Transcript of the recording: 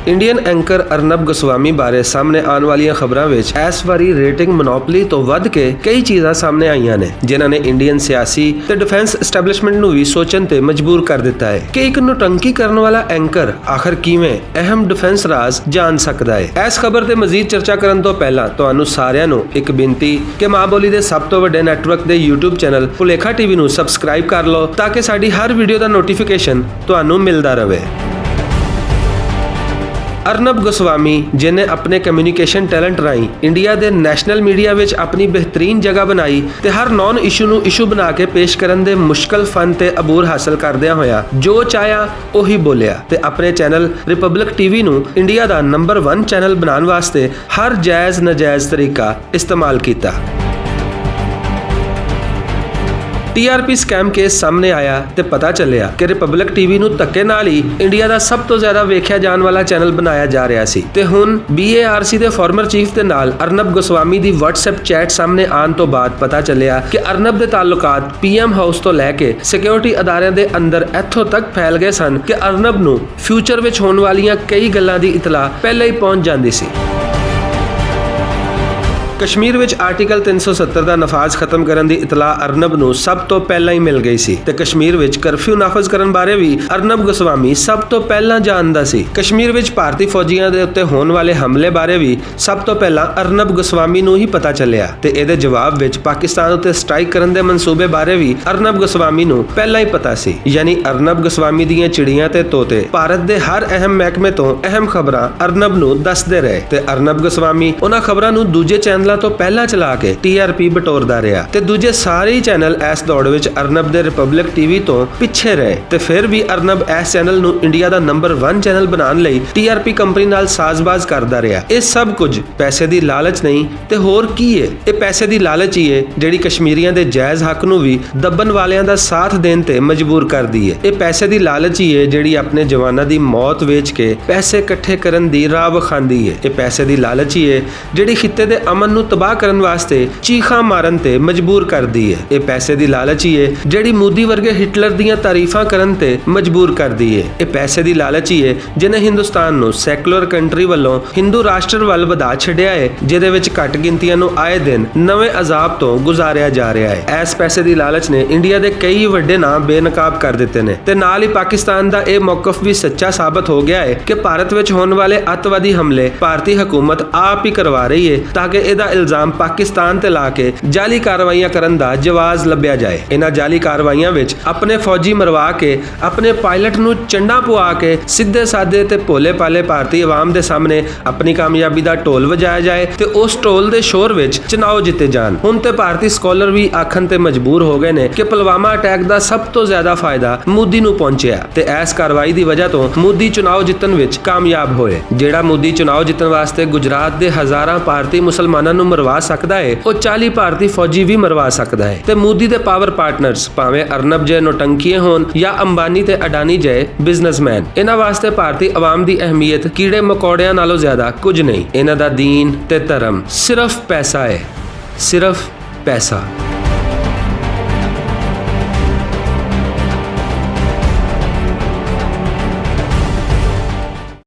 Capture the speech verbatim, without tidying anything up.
انڈین اینکر ارنب گوسوامی بارے سامنے آن والیاں خبراں وچ ایس واری ریٹنگ مونوپلی توں ودھ کے کئی چیزاں سامنے آئیاں نیں، جنہاں نے انڈین سیاسی تے ڈیفنس اسٹیبلشمنٹ نوں وی سوچن تے مجبور کر دتا ہے کہ اک نوٹنکی کرن والا اینکر آخر کیویں اہم ڈیفنس راز جان سکدا ہے۔ ایس خبر تے مزید چرچا کرن توں پہلاں تہانوں ساریاں نوں اک بینتی کہ ماں بولی دے سب توں وڈے نیٹ ورک دے یوٹیوب چینل پلیکھا ٹی وی نوں سبسکرائب کر لو، تاکہ ساڈی ہر ویڈیو دا نوٹیفیکیشن تہانوں ملدا رہے۔ ارنب گوسوامی، جن نے اپنے کمیونیکیشن ٹیلنٹ راہیں انڈیا دے نیشنل میڈیا وچ اپنی بہترین جگہ بنائی تے ہر نان ایشو نوں ایشو بنا کے پیش کرن دے مشکل فن تے عبور حاصل کردیاں ہویا جو چاہیا اوہی بولیا، تے اپنے چینل ریپبلک ٹی وی نوں انڈیا دا نمبر ون چینل بنان واسطے ہر جائز ناجائز طریقہ استعمال کیتا۔ ٹی آر پی سکیم کیس سامنے آیا تے پتا چلیا کہ ریپبلک ٹی وی نوں دھکے نال ہی انڈیا دا سب توں زیادہ ویکھیا جان والا چینل بنایا جا رہیا سی، تے ہن بی اے آر سی دے فارمر چیف دے نال ارنب گوسوامی دی واٹس ایپ چیٹ سامنے آن توں بعد پتا چلیا کہ ارنب دے تعلقات پی ایم ہاؤس توں لے کے سکیورٹی اداریاں دے اندر ایتھوں تک پھیل گئے سن کہ ارنب نوں فیوچر وچ ہون والیاں کئی گلاں دی اطلاع پہلے ہی پہنچ جاندی سی۔ کشمیر وچ آرٹیکل تین سو ستر دا نفاذ ختم کرن دی اطلاع ارنب نوں سب توں پہلاں ہی مل گئی سی، تے کشمیر وچ کرفیو نافذ کرن بارے وی ارنب گوسوامی سب توں پہلاں جاندا سی۔ کشمیر وچ بھارتی فوجیاں دے اتے ہون والے حملے بارے وی سب توں پہلاں ارنب گوسوامی نوں ہی پتا چلیا، تے ایہدے جواب وچ پاکستان اتے سٹرائک کرن دے منصوبے بارے وی ارنب گوسوامی نوں پہلاں ہی پتا سی۔ یعنی ارنب گوسوامی دیاں چڑیاں تے طوطے بھارت دے ہر اہم محکمے توں اہم خبراں ارنب نوں دسدے رہے، تے ارنب گوسوامی انہاں خبراں نوں دوجے چینلاں توں پہلاں چلا کے ٹی آر پی بٹوردا رہیا، تے دوجے سارے ہی چینل ایس دوڑ وچ ارنب دے ریپبلک ٹی وی توں پچھے رہے۔ تے فیر وی ارنب ایس چینل نوں انڈیا دا نمبر ون چینل بنان لئی ٹی آر پی کمپنی نال سازباز کردا رہیا۔ ایہہ سب کچھ پیسے دی لالچ نہیں تے ہور کی ہے؟ ایہہ پیسے دی لالچ ہی ہے جیہڑی کشمیریاں دے جائز حق نوں وی دبن والیاں دا ساتھ دین تے مجبور کردی ہے۔ ایہہ پیسے دی لالچ ہی ہے جیہڑی اپنے جواناں دی موت ویچ کے پیسے کٹھے کرن دی راہ وکھاندی ہے۔ ایہہ پیسے دی لالچ ہی ہے جیہڑی خطے دے امن نوں تباہ کرن واسطے چیخاں مارن تے مجبور کردی ہے۔ ایہہ پیسے دی لالچ ہی ہے جیہڑی مودی ورگے ہٹلر دیاں تعریفاں کرن تے مجبور کردی ہے۔ ایہہ پیسے دی لالچ ہی ہے جنہیں ہندوستان نوں سیکولر کنٹری ولوں ہندو راشٹر ول ودھا چھڈیا ہے، جدے وچ گھٹ گنتیاں نوں آئے دن نویں عذاب توں گزاریا جا رہیا ہے۔ ایس پیسے دی لالچ نے انڈیا دے کئی وڈے ناں بے نقاب کر دتے نے، تے نال ہی پاکستان دا ایہہ موقف وی سچا ثابت ہو گیا ہے کہ بھارت وچ ہون والے اتوادی حملے بھارتی حکومت آپ ہی کروا رہی ہے، تاکہ ایہدا الزام پاکستان تے لا کے جعلی کارروائیاں کرن دا جواز لبھیا جائے۔ انہاں جعلی کارروائیاں وچ اپنے فوجی مروا کے، اپنے پائلٹ نوں چنڈا پوا کے سدھے سادے تے بھولے پالے بھارتی عوام دے سامنے اپنی کامیابی دا ڈھول وجایا جائے تے اس ڈھول دے شور وچ چناؤ جتے جان۔ ہن تے بھارتی سکالر وی آکھن تے مجبور ہو گئے نے کہ پلوامہ اٹیک دا سب توں زیادہ فائدہ مودی نوں پہنچیا، تے ایس کاروائی دی وجہ توں مودی چناؤ جتن وچ کامیاب ہوئے۔ جیہڑا مودی چناؤ جتن واسطے گجرات دے ہزاراں بھارتی مسلماناں نوں مروا سکدا ہے، او چالی بھارتی فوجی وی مروا سکدا ہے۔ تے مودی دے پاور پارٹنرز، پاویں ارنب جے نوٹنکیے ہون یا امبانی تے اڈانی جے بزنس مین، انہاں واسطے بھارتی عوام دی اہمیت کیڑے مکوڑیاں نالوں زیادہ کچھ نہیں۔ انہاں دا دین تے دھرم صرف پیسہ ہے، صرف پیسہ۔